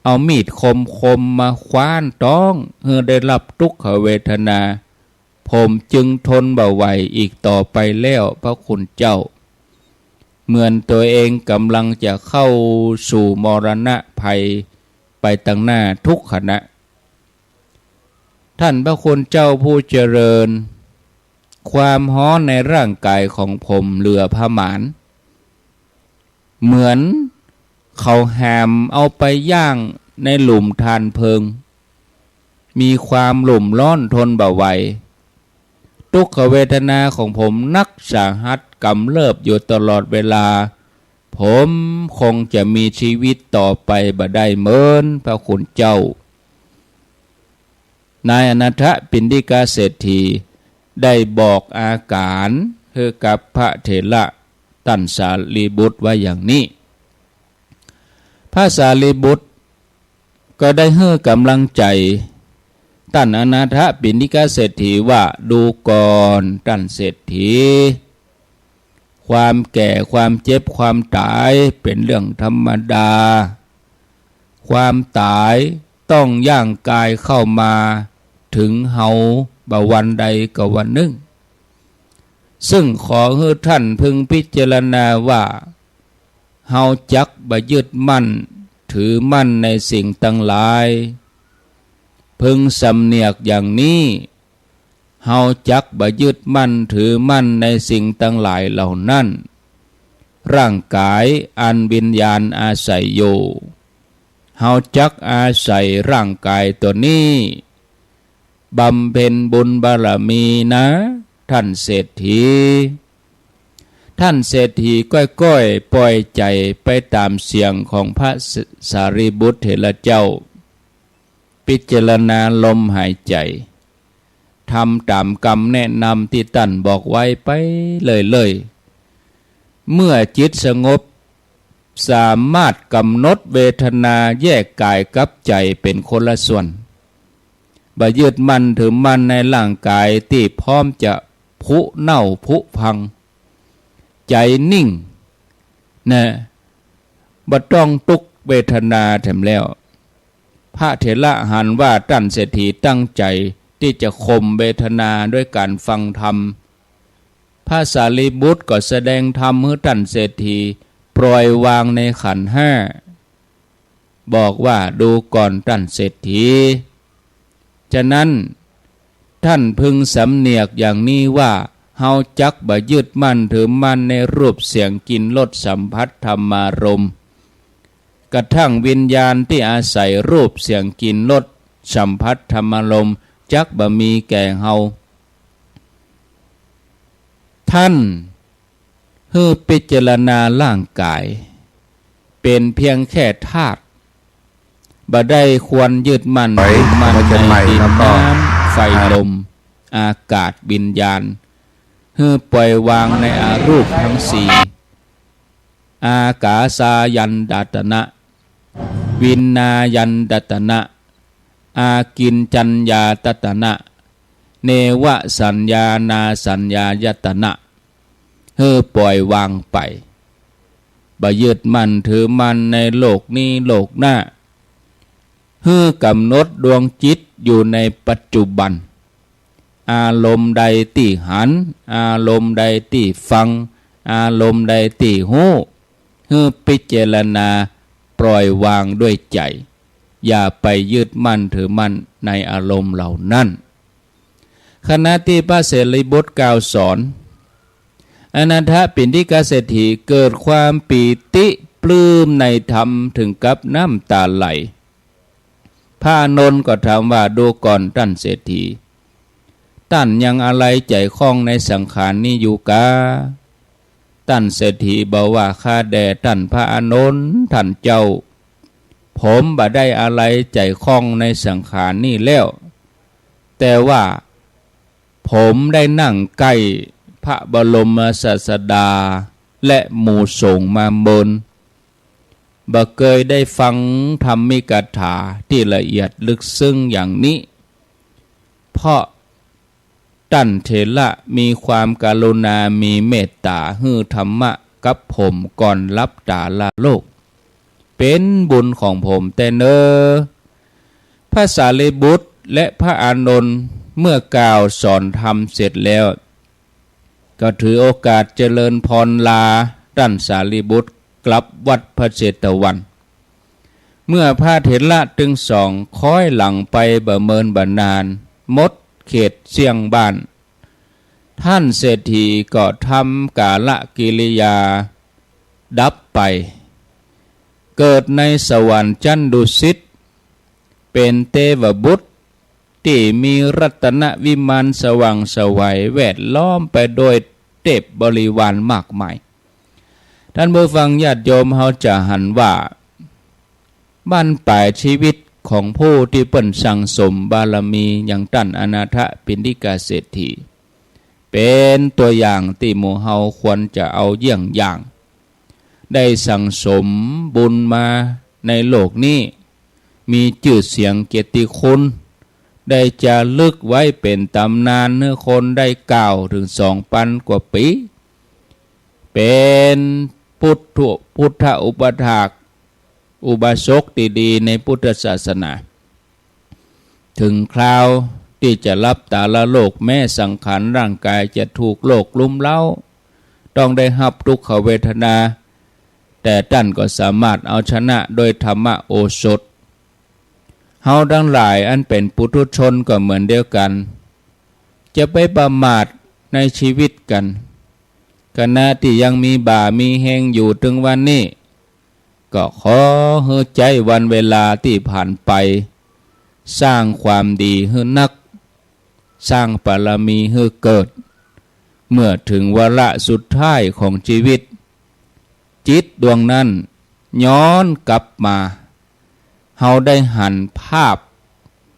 เอามีดคมๆ มาคว้านต๊อง หื้อได้รับตุ๊กขเวทนา ผมจึงทนบ่ไหวอีกต่อไปแล้วพระคุณเจ้า เหมือนตัวเองกำลังจะเข้าสู่มรณะภัยไปตังหน้าทุกขณะ ต้านพระคุณเจ้าผู้เจริญ ความฮ้อนในร่างกายของผมเหลือประมาณ เหมือนเขาแหมเอาไปย่างในหลุมถ่านเพลิง มีความหลุมร้อนทนบ่ไหว ทุกขเวทนาของผมนักสาหัสกำเริบอยู่ตลอดเวลา ผมคงจะมีชีวิตต่อไปบ่ได้เหมินพระคุณเจ้า นายอนาถปิณฑิกเศรษฐีได้บอกอาก๋านหื้อกับพระเถระต้านสารีบุตรว่าอย่างนี้ พระสารีบุตรก็ได้หื้อกำลังใจ๋ต้านอนาถปิณฑิกเศรษฐีว่า ดูก่อนต้านเศรษฐี ความแก่ ความเจ็บ ความต๋ายเป๋นเรื่องธรรมดา ความต๋ายต้องย่างกายเข้ามาเถิงเฮาบ่วันใดก็วันนึ่ง ซึ่งขอหื้อต้านพึงพิจารณาว่า เฮาจักบ่ยึดมั่นถือมั่นในสิ่งตังหลาย พึงสำเนียกอย่างนี้ เฮาจักบ่ยึดมั่นถือมั่นในสิ่งตังหลายเหล่านั้น ร่างกายอันวิญญาณอาศัยอยู่ เฮาจักอาศัยร่างกายตั๋วนี้บำเพ็ญบุญบารมีนะต้านเศรษฐี ต้านเศรษฐีก้อยๆ ป่อยใจ๋ไปต๋ามเสียงของพระส- สารีบุตรเถระเจ้า พิจารณาลมหายใจ๋ ทำต๋ามกำแนะนำตี้ต้านบอกไว้ไปเรื่อยๆ เมื่อจิตสงบ สามารถก๋ำหนดเวทนาแยกก๋ายกับใจ๋เป๋นคนละส่วน บ่ยึดมั่นถือมั่นในร่างกายตี้พร้อมจะผุเน่าผุพัง ใจ๋นิ่งนะ บ่ต้องตุ๊กเวทนาแถมแล้ว พระเถระหันว่าต้านเศรษฐีตั้งใจ๋ตี้จะข่มเวทนาด้วยก๋านฟังธรรม พระสารีบุตรก็แสดงธรรมหื้อต้านเศรษฐีปล่อยวางในขันธ์ห้า บอกว่า ดูก่อนต้านเศรษฐี ฉะนั้นต้านพึงสำเนียกอย่างนี้ว่า เฮาจักบ่ยึดมั่นถือมั่นในรูปเสียงกลิ่นรสสัมผัสธรรมารมณ์ กระทั่งวิญญาณตี้อาศัยรูปเสียงกลิ่นรสสัมผัสธรรมารมณ์จักบ่มีแก่เฮา ต้านหื้อพิจารณาร่างกายเป๋นเพียงแค่ธาตุ บ่ได้ควรยึดมั่นถือมั่นในดินน้ำไฟลมอากาศวิญญาณ หื้อปล่อยวางในอารูปทั้งสี่ อากาสายัญจตนะ วิญญาณัญจตนะ อากิญจัญญาตนะ เนวสัญญานาสัญญายตนะ หื้อปล่อยวางไป บ่ยึดมั่นถือมั่นในโลกนี้โลกหน้า หื้อกำหนดดวงจิตอยู่ในปัจจุบัน อารมณ์ใดตี้หัน อารมณ์ใดตี้ฟัง อารมณ์ใดตี้ฮู้ หื้อพิจารณาปล่อยวางด้วยใจ๋ อย่าไปยึดมั่นถือมั่นในอารมณ์เหล่านั้น ขณะตี้พระสารีบุตรกล่าวสอน อนาถปิณฑิกเศรษฐีเกิดความปีติปลื้มในธรรมเถิงกับน้ำต๋าไหล พระอานนท์ก็ถามว่า ดูก่อนต้านเศรษฐี ต้านยังอาลัยใจ๋ข้องในสังขารนี้อยู่กา ต้านเศรษฐีบอกว่า ข้าแด่ต้านพระอานนท์ ต้านเจ้า ผมบ่ได้อาลัยใจ๋ข้องในสังขารนี้แล้ว แต่ว่าผมได้นั่งใก้พระบรมศาสดาและหมู่สงฆ์มาเมิน บ่เกยได้ฟังธรรมิกถาตี้ละเอียดลึกซึ้งอย่างนี้ เพราะต้านเถระมีความกรุณามีเมตต๋าหื้อธรรมะกับผมก่อนหลับต๋าละโลก เป๋นบุญของผมแต๊เน่อ พระสารีบุตรและพระอานนท์เมื่อกล่าวสอนธรรมเสร็จแล้ว ก็ถือโอกาสเจริญพรลาต้านสารีบุตรกลับวัดพระเชตวัน เมื่อพระเถระตึงสองค้อยหลังไปบ่เมินบ่นาน หมดเขตเสี้ยงบ้าน ท่านเศรษฐีก็ทำกาลกิริยาดับไป เกิดในสวรรค์ชั้นดุสิต เป๋นเตวบุตรตี้มีรัตนวิมานสว่างไสวแวดล้อมไปโดยเทพบริวารมากมาย ท่านผู้ฟังญาติโยม เฮาจะหันว่า บั้นปลายชีวิตของผู้ตี้เปิ้นสั่งสมบารมีอย่างต้านอนาถปิณฑิกะเศรษฐี เป๋นตั๋วอย่างตี้หมู่เฮาควรจะเอาเยี่ยงอย่าง ได้สั่งสมบุญมาในโลกนี้ มีจื้อเสียงเกียรติคุณ ได้จารึกไว้เป๋นต๋ำนานหื้อคนได้กล่าวเถิงสองปันกว่าปี๋ เป๋นปุทธุ พุทธอุปถาก อุบาสกตี้ดีในพุทธศาสนา เถิงคราวตี้จะลับต๋าละโลก แม้สังขารร่างกายจะถูกโรครุมเร้า ต้องได้ฮับทุกขเวทนา แต่ต้านก็สามารถเอาชนะโดยธรรมโอสถ เฮาตังหลายอันเป๋นปุถุชนก็เหมือนเดียวกั๋น จะไปประมาทในชีวิตกั๋น ขณะตี้ยังมีบ่ามีแฮงอยู่เถิงวันนี้ ก็ขอหื้อใจ๊วันเวลาตี้ผ่านไป สร้างความดีหื้อนัก สร้างบารมีหื้อเกิด เมื่อเถิงวาระสุดท้ายของชีวิต จิตดวงนั้นย้อนกลับมา เฮาได้หันภาพ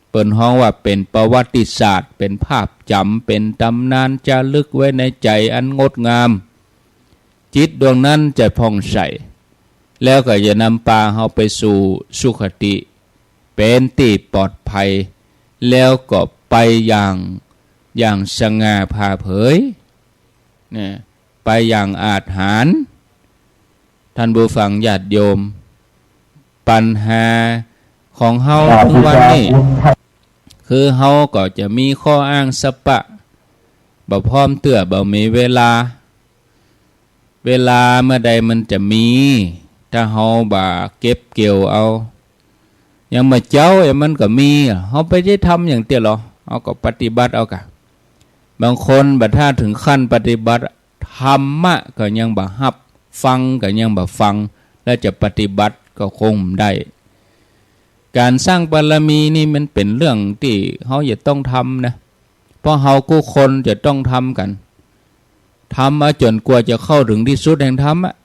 เปิ้นฮ้องว่าเป๋นประวัติศาสตร์ เป๋นภาพจ๋ำ เป๋นต๋ำนานจารึกไว้ในใจ๋อันงดงาม จิตดวงนั้นจะผ่องใส แล้วก็จะนำปาเฮาไปสู่สุคติ เป๋นตี้ปลอดภัย แล้วก็ไปอย่าง อย่างสง่าผ่าเผย นะ ไปอย่างอาจหาญ ท่านผู้ฟังญาติโยม ปัญหาของเฮาเถิงวันนี้ คือเฮาก็จะมีข้ออ้างสะปะ บ่พร้อมเตื้อ บ่มีเวลา เวลาเมื่อใดมันจะมี ถ้าเฮาบ่าเก็บเกี่ยวเอา ยังบ่าเจ๊า เอ๊ะ มันก็มี เฮาไปได้ทำอย่างเตี้ยลอ เฮาก็ปฏิบัติเอากา บางคนบ่าถ้าเถิงขั้นปฏิบัติ ธรรมะก็ยังบ่าฮับ ฟังก็ยังบ่าฟัง แล้วจะปฏิบัติก็คงบ่ได้ ก๋านสร้างบารมีนี่มันเป๋นเรื่องตี้เฮาจะต้องทำนะ เพราะเฮากู้คนจะต้องทำกั๋น ทำเอาจ๋นกว่าจะเข้าเถิงตี้สุดแห่งธรรมอะ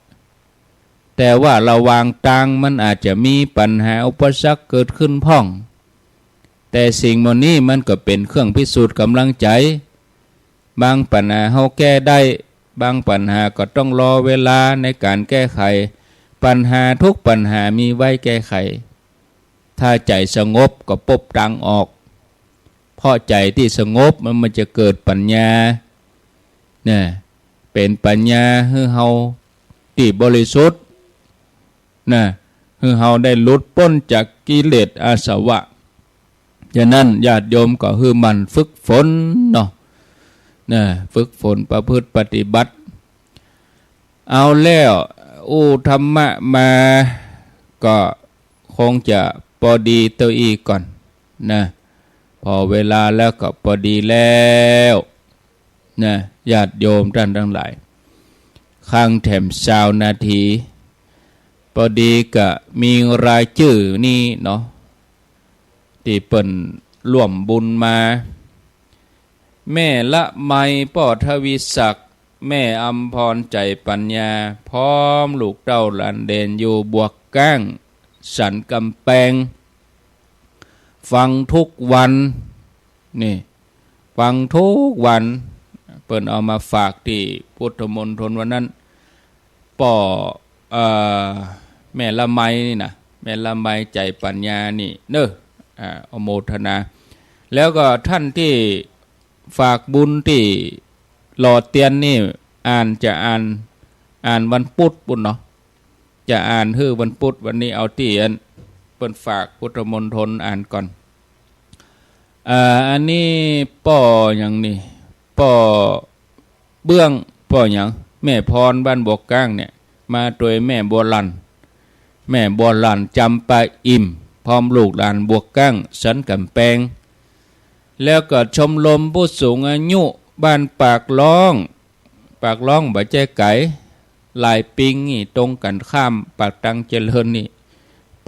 แต่ว่าระหว่างตางมันอาจจะมีปัญหาอุปสรรคเกิดขึ้นพ่อง แต่สิ่งเหล่านี้มันก็เป๋นเครื่องพิสูจน์ก๋ำลังใจ๋ บางปัญหาเฮาแก้ได้ บางปัญหาก็ต้องรอเวลาในก๋านแก้ไข ปัญหาทุกปัญหามีไว้แก้ไข ถ้าใจ๋สงบก็ปบตางออก เพราะใจ๋ตี้สงบมัน มันจะเกิดปัญญา นะ เป๋นปัญญาหื้อเฮาตี้บริสุทธิ์ นะ หื้อเฮาได้หลุดป๊นจากกิเลสอาสวะ ฉะนั้นญาติโยมก็หื้อหมั่นฝึกฝนเนาะ นะ ฝึกฝนประพฤติปฏิบัติ เอาแล้ว อู้ธรรมะมา ก็คงจะปอดีเต้าอี้ก่อนนะ ผ่อเวลาแล้วก็ปอดีแล้ว นะ ญาติโยมต้านตังหลาย ค้างแถมซาวนาที ปอดีก็มีรายจื้อนี้เนาะ ตี้เปิ้นร่วมบุญมา แม่ละไม ป้อทวีศักดิ์ แม่อำพร ใจ๋ปัญญา พร้อมลูกเต้าหลานเหลนอยู่บวกก้าง สันก๋ำแปง ฟังทุกวัน นี่ ฟังทุกวัน เปิ้นเอามาฝากตี้พุทธมณฑลวันนั้น ป้อ เอ่อ แม่ละไมนี่นะ แม่ละไม ใจ๋ปัญญานี่เนาะ อ่า อนุโมทนา แล้วก็ต้านตี้ฝากบุญตี้หล่อเตียนนี่ อ่าน จะอ่าน อ่านวันปุ๊ดปู้นเนาะ จะอ่านหื้อวันปุ๊ด วันนี้เอาตี้อันเปิ้นฝากพุทธมณฑลอ่านก่อน อ่า อันนี้ป้อหยังนี่ ป้อเบื้อง ป้อหยัง แม่พรบ้านบวกก้างเนี่ย มาตวยแม่บัวหลั่น แม่บัวหลั่น จำปาอิ่ม พร้อมลูกหลานบวกก้าง สันก๋ำแปง แล้วก็ชมรมผู้สูงอายุ บ้านปากล่อง ปากล่องบ่ใจ้ไก๋ หลายปิงนี่ตรงกั๋นข้ามปากตังเจริญนี่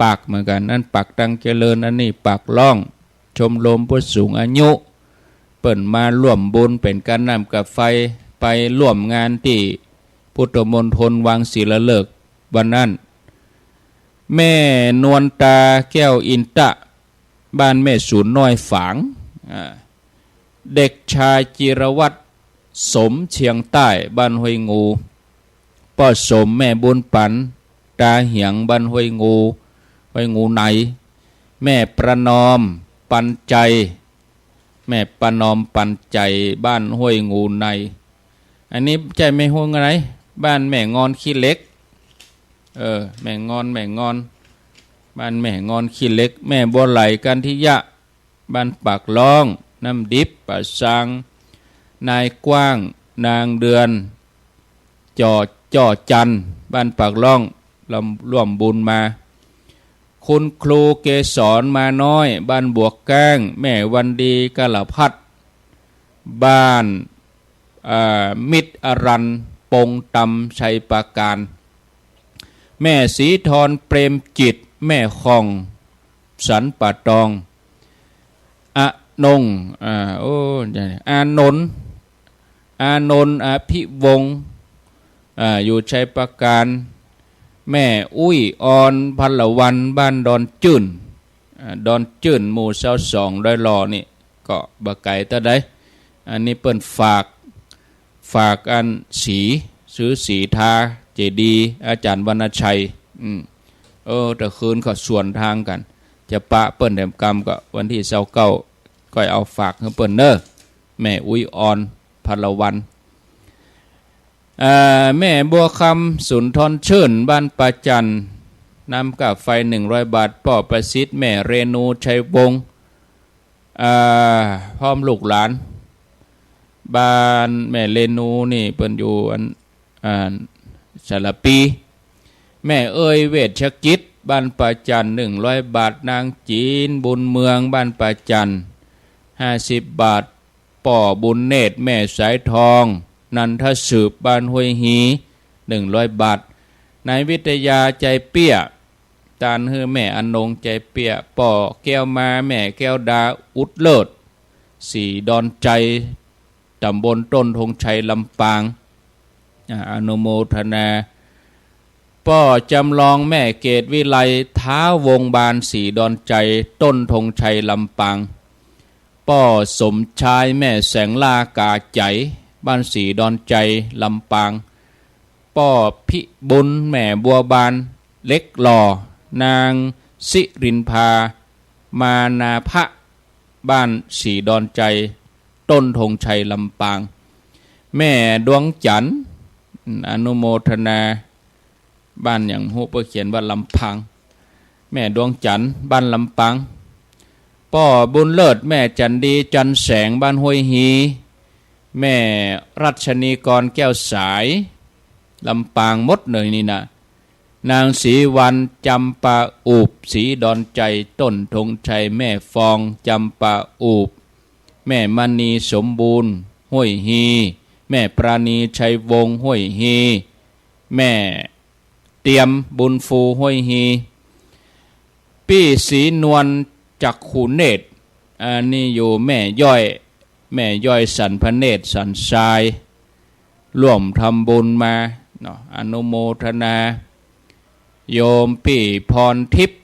ปากเหมือนกั๋น อันปากตังเจริญ อันนี้ปากล่อง ชมรมผู้สูงอายุ เปิ้นมาร่วมบุญเป๋นก้านน้ำก้านไฟ ไปร่วมงานตี้พุทธมณฑลวังศิลาฤกษ์วันนั้น แม่นวลตา แก้วอินตะ บ้านแม่สูนน้อยฝาง อ่า เด็กชายจิรวัฒน์ สมเชียงใต้ บ้านห้วยงู ป้อสม แม่บุญปัน ตาเหียง บ้านห้วยงู ห้วยงูใน แม่ประนอม ปันใจ แม่ประนอม ปันใจ บ้านห้วยงูใน อันนี้ใจ้แม่ห้วยงูใน บ้านแม่งอนขี้เหล็ก เออ แม่งอน แม่งอน บ้านแม่งอนขี้เหล็ก แม่บัวไหล กันทิยะ บ้านปากล่อง น้ำดิบ ป่าซาง นายกว้าง นางเดือน จ่อ จ่อจันทร์ บ้านปากล่อง ร่วม ร่วมบุญมา คุณครูเกสร มาน้อย บ้านบวกแก้ง แม่วันดี กาลพัฒน์ บ้าน อ่า มิตรอรัน ปงตำ ชัยปราการ แม่ศรีธร เปรมจิต แม่ค่อง สันป่าตอง อนง อ่า โอ้ อานนท์ อานนท์ อภิวงศ์ อ่า อยู่ชัยปราการ แม่อุ้ยออน พันละวัน บ้านดอนจื้น อ่า ดอนจื้น หมู่ซาวสอง ดอยหล่อนี่ ก็บ่ไก๋เต้าใด อันนี้เปิ้นฝาก ฝากอันสี ซื้อสีทาเจดีย์อาจ๋ารย์วรรณชัย อืม เออ แต่คืนก็สวนตางกั๋น จะปะเปิ้นแถมกำ ก็วันตี้ซาวเก้า ก้อยเอาฝากหื้อเปิ้นเน่อ แม่อุ๊ยออน พันละวัน เอ่อ แม่บัวคำ สุนทรชื่น บ้านป่าจั่น น้ำก้านไฟ หนึ่งร้อยบาท ป้อประสิทธิ์ แม่เรนู ชัยวงศ์ อ่า พร้อมลูกหลาน บ้านแม่เรนูนี่เปิ้นอยู่อัน อ่า สารปี แม่เอ้ย เวชกิจ บ้านป่าจั่น หนึ่งร้อยบาท นางจีน บุญเมือง บ้านป่าจั่น ห้าสิบบาท ป้อบุญเนตร แม่สายทอง นันทสืบ บ้านห้วยฮี หนึ่งร้อยบาท นายวิทยา ใจเปี้ย ตานหื้อแม่อนง ใจเปี้ย ป้อแก้วมา แม่แก้วดา อุดเลิศ ศรีดอนชัย ตำบลต้นธงชัย ลำปาง อ่า อนุโมทนา ป้อจำลอง แม่เกตวิไล ท้าววงบาล ศรีดอนชัย ต้นธงชัย ลำปาง ป้อสมชาย แม่แสงล่า กาใจ๋ บ้านศรีดอนชัย ลำปาง ป้อพิบุญ แม่บัวบาน เหล็กหล่อ นางสิรินภา มานาพะ บ้านศรีดอนชัย ต้นธงชัย ลำปาง แม่ดวงจันทร์ อนุโมทนา บ้านหยังฮู้ เปิ้นเขียนว่าลำพัง แม่ดวงจันทร์ บ้านลำปาง ป้อบุญเลิศ แม่จันดี จันแสง บ้านห้วยฮี แม่รัชนีกร แก้วสาย ลำปางหมดเลยนี่นะ นางศรีวรรณ จำปาอูบ ศรีดอนชัย ต้นธงชัย แม่ฟอง จำปาอูบ แม่มณี สมบูรณ์ ห้วยฮี แม่ปราณี ชัยวงศ์ ห้วยฮี แม่เตียม บุญฟู ห้วยฮี ปี้ศรีนวล จักขุเนตร อันนี้อยู่แม่ย้อย แม่ย้อย สันพเนตร สันทราย ร่วมทำบุญมาเนาะ อนุโมทนา โยมปี้พรทิพย์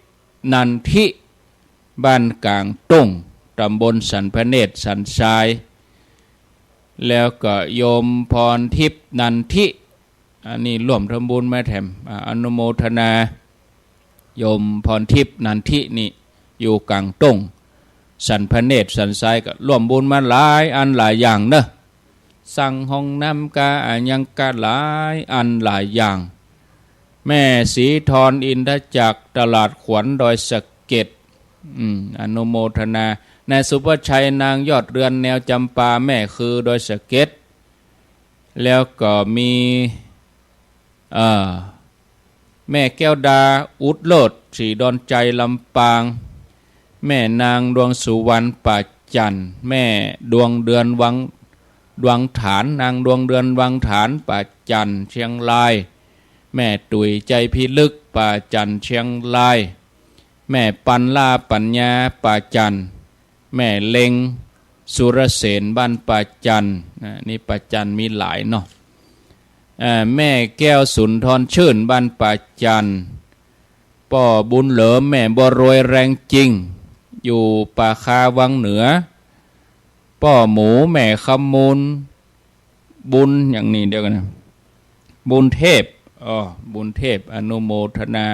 นันทิ บ้านกลางตุ้ง ตำบลสันพเนตร สันทราย แล้วก็โยมพรทิพย์ นันทิ อันนี้ร่วมทำบุญมาแถม อ่า อนุโมทนา โยมพรทิพย์ นันทินี่ อยู่กลางตุ้ง สันพเนตร สันทราย ก็ร่วมบุญมาหลายอันหลายอย่างเนอะ สั่งห้องน้ำกาอะหยังกาหลายอันหลายอย่าง แม่ศรีธร อินทจักร ตลาดขวัญ ดอยสะเก็ด อืม อนุโมทนา นายสุภชัย นางยอดเรือน แนวจำปา แม่คือ ดอยสะเก็ด แล้วก็มี เอ่อ แม่แก้วดา อุดเลิศ ศรีดอนชัย ลำปาง แม่นางดวงสุวรรณ ป่าจั่น แม่ดวงเดือน วัง วังฐาน นางดวงเดือนวังฐาน ป่าจั่น เชียงราย แม่ตุ๋ย ใจพิลึก ป่าจั่น เชียงราย แม่ปัน ล่าปัญญา ป่าจั่น แม่เล็ง สุรเสน บ้านป่าจั่น อ่า นี่ป่าจั่นมีหลายเนาะ อ่า แม่แก้ว สุนทรชื่น บ้านป่าจั่น ป้อบุญเหลิม แม่บัวรวย แรงจริง อยู่ป่าคาวังเหนือ ป้อหมู แม่คำมูล บุญอย่างนี้ เดี๋ยวก่อนนะ บุญเทพ อ๋อ บุญเทพ อนุโมทนา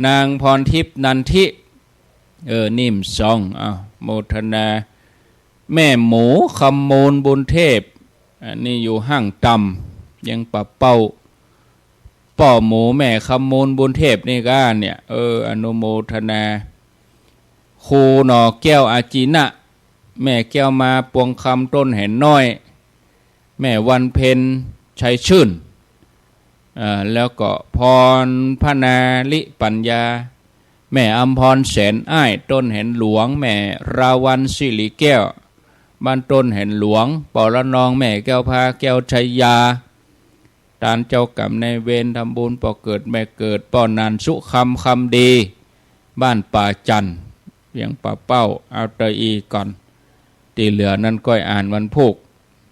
นางพรทิพย์ นันทิ เออ นิ่มซอง อ้าว โมทนา แม่หมู คำมูล บุญเทพ อันนี้อยู่ห้างต่ำ เยียงป่าเป้า ป้อหมู แม่คำมูล บุญเทพ นี่ก้าเนี่ย เออ อนุโมทนา ครูหน่อแก้ว อาจีนะ แม่แก้วมา ปวงคำ ต้นแหนน้อย แม่วันเพ็ญ ชัยชื่น อ่า แล้วก็พรพนาลิปัญญา แม่อำพร แสนอ้าย ต้นแหนหลวง แม่ราวัณ สิริแก้ว บ้านต้นแหนหลวง ป้อละนอง แม่แก้วพา แก้วชัยยา ตานเจ้ากรรมนายเวร ทำบุญป้อเกิดแม่เกิด ป้อนัน สุคำ คำดี บ้านป่าจั่น เวียงป่าเป้า เอาเต้าอี้ก่อน ตี้เหลือนั้นก้อยอ่านวันพูก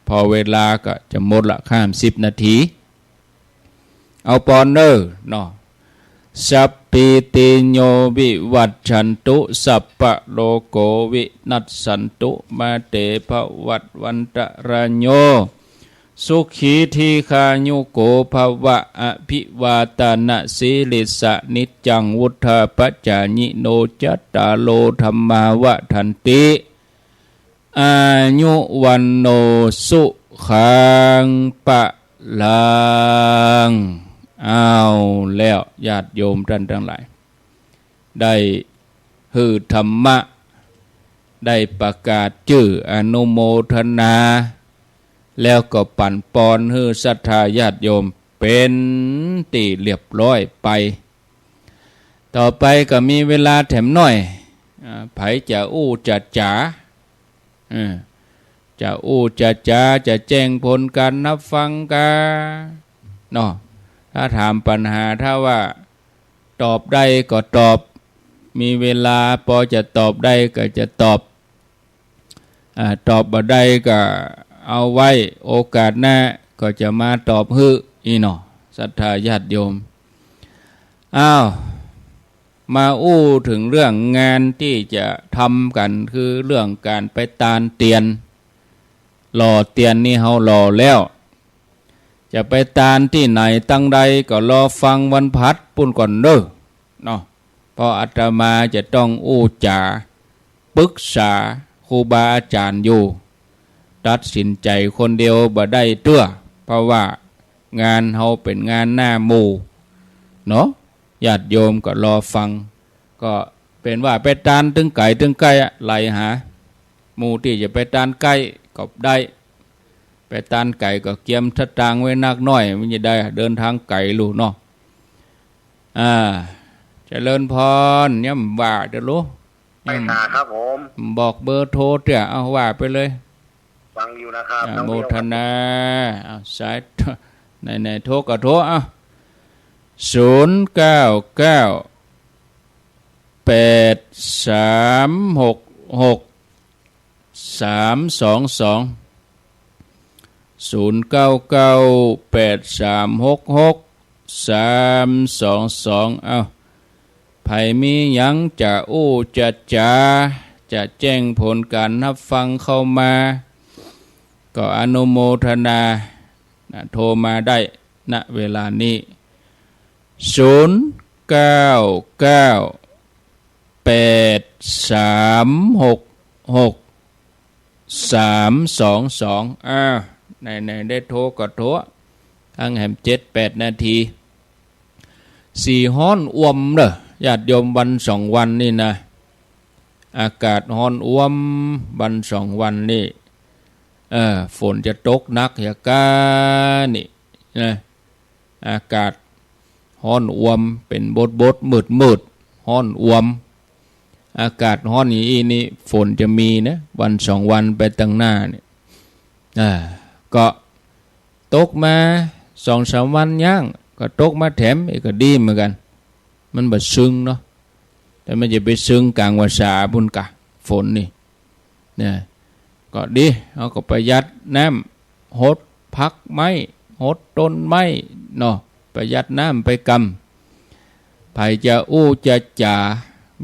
พอเวลาก็จะหมดละ ข้ามสิบนาที เอาปอนเน่อเนาะ สัพพีติโยวิวัชชันตุ สัพพะโรโควินัสสันตุ มาเตภวัตวันตะราโย สุขีทีฆายุโกภวะ อภิวาตานะสีลิสสะ นิจจังวุฑฒาปจายิโน จัตตาโรธัมมาวัฑฒันติ อายุวัณโณสุขังพลัง อ้าว แล้วญาติโยมต้านตังหลาย ได้หื้อธรรมะ ได้ประกาศจื้ออนุโมทนา แล้วก็ปั๋นปอนหื้อศรัทธาญาติโยมเป๋นตี้เรียบร้อยไป ต่อไปก็มีเวลาแถมหน้อย อ่า ใผจะอู้จะจ๋า เออ จะอู้จะจ๋า จะแจ้งผลก๋านฮับฟังกาเนาะ ถ้าถามปัญหา ถ้าว่าตอบได้ก็ตอบ มีเวลาปอจะตอบได้ก็จะตอบ อ่า ตอบบ่ได้ก็เอาไว้ โอกาสหน้าก็จะมาตอบหื้ออี้เนาะ ศรัทธาญาติโยม อ้าว มาอู้เถิงเรื่องงานตี้จะทำกั๋น คือเรื่องก๋านไปตานเตียน หล่อเตียนนี่เฮาหล่อแล้ว จะไปตานตี้ไหนตังใดก็รอฟังวันพฤหัสปุ้นก่อนเน่อเนาะ เพราะอาตมาจะต้องอู้จ๋าปึกษาครูบาอาจ๋ารย์อยู่ ตัดสินใจ๋คนเดียวบ่ได้เตื้อ เพราะว่างานเฮาเป๋นงานหน้าหมู่เนาะ ญาติโยมก็รอฟัง ก็เป๋นว่าไปตานตึงไก๋ตึงใก้อะ ไหลหา หมู่ตี้จะไปตานใก้ก็ได้ ไปตานไก๋ก็เกียมสตางค์ไว้นักหน้อย มันจะได้เดินตางไก๋ลูกเนาะ อ่า เจริญพร ย่ำว่าเด้อลูก ไปหาครับผม บอกเบอร์โทรเตื้อ เอาว่าไปเลย ฟังอยู่นะครับ อ่า น้องเบลครับ โมทนา เอาสาย ไหนๆ โทรก็โทร เอา ศูนย์เก้าเก้า แปดสามหกหก สามสองสอง ศูนย์เก้าเก้า แปดสามหกหก สามสองสอง เอ้า ใผมีหยังจะอู้จะจ๋า จะแจ้งผลก๋านฮับฟังเข้ามา ก็อนุโมทนา นะ โทรมาได้ ณ เวลานี้ ศูนย์เก้าเก้า แปดสามหกหก สามสองสอง อ้าว ไหนๆ ได้โทรก็โทร ตั้งแหมเจ็ดแปดนาที สีฮ้อนอ่วมเน่อ ญาติโยม วันสองวันนี่นะ อากาศฮ้อนอ่วม วันสองวันนี่ เออ ฝนจะตกหนักเหียก้านี่นะ อากาศฮ้อนอ่วม เป๋นบดๆ มืดๆ ฮ้อนอ่วม อากาศฮ้อนอย่างอี้นี่ ฝนจะมีนะ วันสองวันไปตังหน้านี่ อ่า ก็ตกมาสองสามวันยัง ก็ตกมาแถมอีกก็ดีเหมือนกั๋น มันบ่เซิงเนาะ แต่มันจะไปเซิงก๋างวาสาปู้นกา ฝนนี่ เนี่ย ก็ดี เฮาก็ประหยัดน้ำ หดผักไม้ หดต้นไม้เนาะ ประหยัดน้ำไปกำ ใผจะอู้จะจ๋า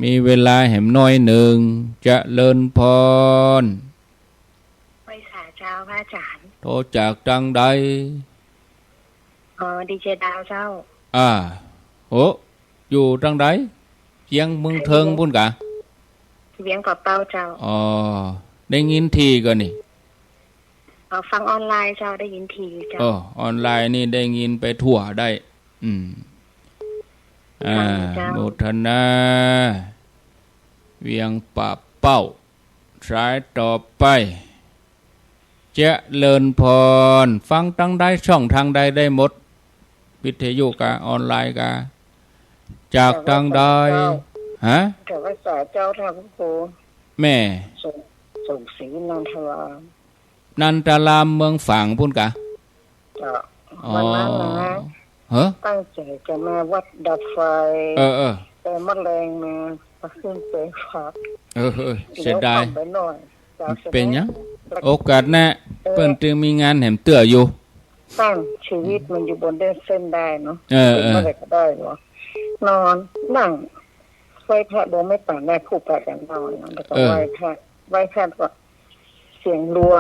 มีเวลาแหมหน้อยนึ่ง เจริญพร ไหว้สาเจ้าพระอาจารย์ โทรจากตางใด อ๋อ ดีเจดาวเจ้า อ่า โอ้ อยู่ตางใด เจียงเมืองเทิงปู้นกา เวียงป่าเป้าเจ้า อ๋อ ได้ยินถี่ก่อนี่ อ๋อ ฟังออนไลน์เจ้า ได้ยินถี่เจ้า อ๋อ ออนไลน์นี่ได้ยินไปทั่วได้ อืม อ่า เจ้า โมทนา เวียงป่าเป้า สายต่อไป เจริญพร ฟังตางใด ช่องตางใดได้หมด วิทยุกา ออนไลน์กา จากตางใด ฮะ เจ้า ไหว้สาเจ้าค่ะพระครู แม่ สม สมศรีนันทราม นันทรามเมืองฝางปู้นกา เจ้า อ๋อ วันนั้นนะ ฮะ ตั้งใจ๋จะมาวัดดับไฟ เออ เออ แต่มะแรงมา มาขึ้นไปพัก เออ เออ เสียดาย เดี๋ยวค่ำไปหน่อย เจ้า เป๋นหยัง เสียดาย โอกาสหน้า เออ เปิ้นตึงมีงานแหมเตื้ออยู่ ตั้งชีวิตมันอยู่บนเส้นได้เนาะ เออ เออ เป๋นเมื่อไหร่ก็ได้วะ นอน นั่ง ไหว้พระ บ่แม่ป๋านแม่ครูปากั๋นนอนนะ แล้วก็ เออ ไหว้พระ ไหว้พระก็เสียงลัว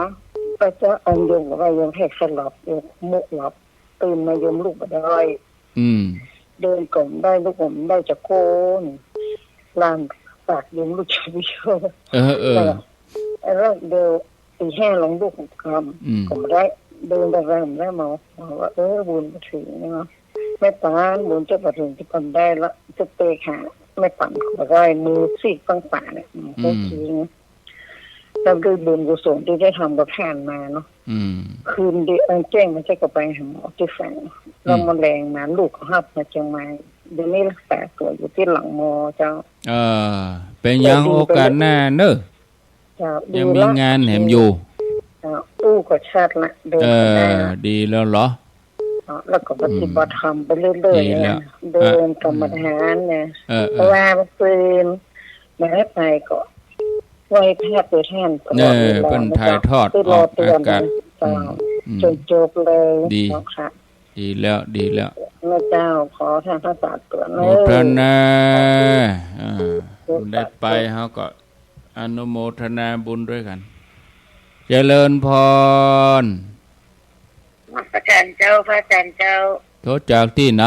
พระเจ้าอันโยมก็ว่าโยมให้ข้อยหลับ โยมมุหลับ ตื่นมาโยมลุกบ่ได้ อืม เดินก็บ่ได้ ลุกก็บ่ได้จักคน หลานปากโยมลุกจักเดียว เออ เออ แล้วก็ แล้วเดี๋ยว ตีห้าลองลุกกำ อืม ก็บ่ได้ เดินไปเริ่มแล้วหมอ หมอว่า เออ บุญบ่เถิงเนาะ แม่ป๋าน บุญจะบ่เถิงจะปานใดละ จะไปหาแม่ป๋านก็บ่ได้ มือซีกข้างป๋าเนี่ย อืม โอเค แล้วด้วยบุญกุศลตี้ได้ทำก็ผ่านมาเนาะ อืม คืนเดียว อันแจ้งมาใจ้ก็ไปหาหมอตี้แฝง แล้ว อืม มะแรงมา ลูกก็ฮับมาเจียงใหม่ เดี๋ยวนี้รักษาตั๋วอยู่ตี้หลังมอเจ้า เออ เป๋นหยัง เดี๋ยวดีไป โอกาสหน้าเนาะ เจ้า ยังมีงานแหมอยู่ เจ้า อู้ก็ชัดละ เดินก็ได้ละ เออ ดีแล้วเหรอ เจ้า แล้วก็ปฏิบัติธรรมไปเรื่อยๆ อืม ดีแล้ว เนี่ย เดินกรรมฐานเนี่ย เออ เออ เพราะว่าเมื่อคืนมาให้ไปก็ ไหว้พระเปิดท่านตลอดเวลา เออ เปิ้นถ่ายทอด นะเจ้า ออกอากาศ เจ้า อืม อืม จนจบเลย ดี เจ้าค่ะ ดีแล้ว ดีแล้ว นะเจ้า ขอท่านรักษาตั๋วเนอะ โมทนา อ่า ได้ไป เฮาก็ อนุโมทนาบุญด้วยกั๋น เจริญพร นมัสการเจ้า พระอาจารย์เจ้า โทรจากตี้ไหน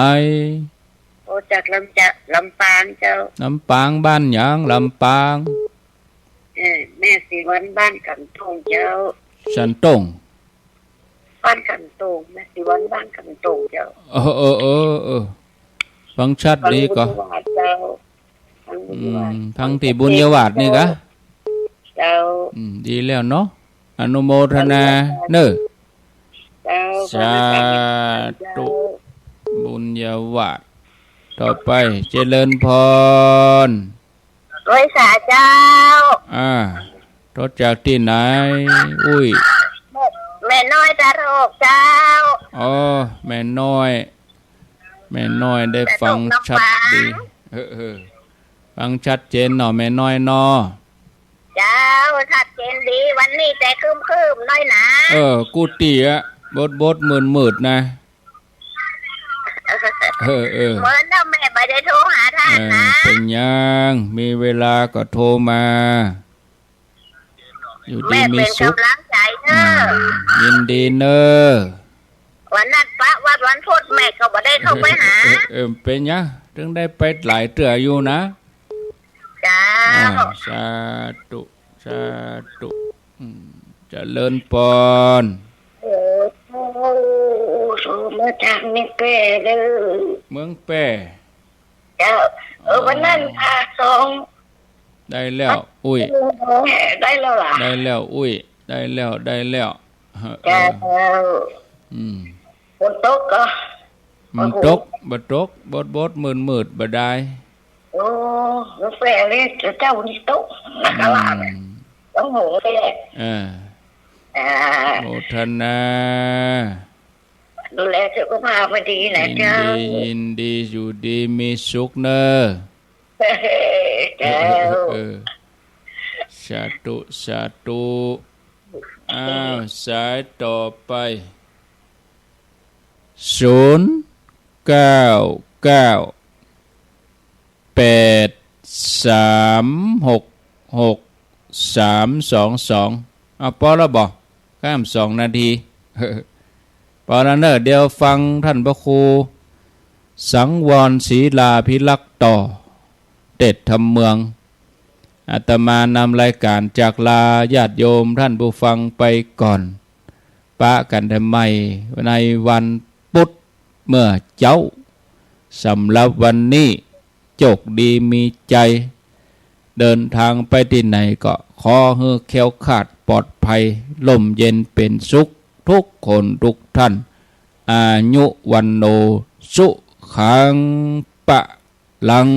โทรจากลำจะ ลำปางเจ้า ลำปาง บ้านหยัง ลำปาง เออ แม่ศรีวรรณ บ้านกันโต้งเจ้า สันโต้ง บ้านกันโต้ง แม่ศรีวรรณ บ้านกันโต้งเจ้า เออ เออ เออ เออ ฟังชัดดีก่อ ฟังบุญญาวาสเจ้า ฟังบุญญาวาส อืม ฟังตี้บุญญาวาสนี่ก่อ เจ้า อืม ดีแล้วเนาะ อนุโมทนาเนาะ เจ้า สาธุ บุญญาวาส ต่อไป เจริญพร ไหว้สาเจ้า อ่า โทรจากตี้ไหน อุ้ย แม่ แม่น้อยตาโทกเจ้า อ๋อ แม่น้อย แม่น้อยได้ฟังชัดดี เออ เออ ฟังชัดเจนเนาะ แม่น้อยเนาะ เจ้า ชัดเจนดี วันนี้แต่ครึ้มๆ หน้อยนะ เออ กู้ตี้อะ บดๆ มืดๆ นะ เออ เออ เหมือนว่าแม่บ่ได้โทรหาท่านนะ เออ เป๋นหยัง มีเวลาก็โทรมา อยู่ดีมีสุข แม่เป๋นก๋ำลังใจ๋เน้อ อืม ยินดีเน้อ วันนั้นปะวัดวันพุธแม่ก็บ่ได้เข้าไปหา เออ เออ เออ เป๋นหยัง ตึงได้ไปหลายเตื้ออยู่นะ เจ้า อ่า สาธุ สาธุ อืม เจริญพร เออ โอ้ โอ้ มาจากเมืองแป้เด้อ เมืองแป้ เจ้า เออ วันนั้น อ่า พระสงฆ์ ได้แล้ว อุ้ย ได้แล้วล่ะ ได้แล้ว อุ้ย ได้แล้ว ได้แล้ว เออ เจ้า อืม ฝนตกก่อ ฝนตก บ่ตก บดๆ มืดๆ บ่ได้ โอ้ เมืองแป้นี่เจ้านี่ตก นักกะลาเนี่ย อืม ต้องโหแป้ เออ เอ อ่า โมทนา ดูแลสุขภาพให้ดีนะเจ้า ยินดี ยินดี อยู่ดีมีสุขเน่อ เจ้า เออ สาธุ สาธุ อ้าว สายต่อไป ศูนย์ เก้า เก้า แปด สาม หก หก สาม สอง สอง เอา ปอแล้วบ่ ข้ามสองนาที ปอแล้วเน่อ เดี๋ยวฟังท่านพระครู สังวร ศรีลาภิรักษ์ ต่อ เตชะธรรมเมือง อาตมานำรายการจากลาญาติโยมท่านผู้ฟังไปก่อน ปะกั๋นใหม่ในวันพุธเมื่อเจ๊า สำหรับวันนี้ โจคดีมีชัย เดินทางไปตี้ไหนก็ขอหื้อแคล้วคลาดปลอดภัย ร่มเย็นเป๋นสุข ทุกคนทุกท่าน อายุ วัณโณ สุขัง พะลัง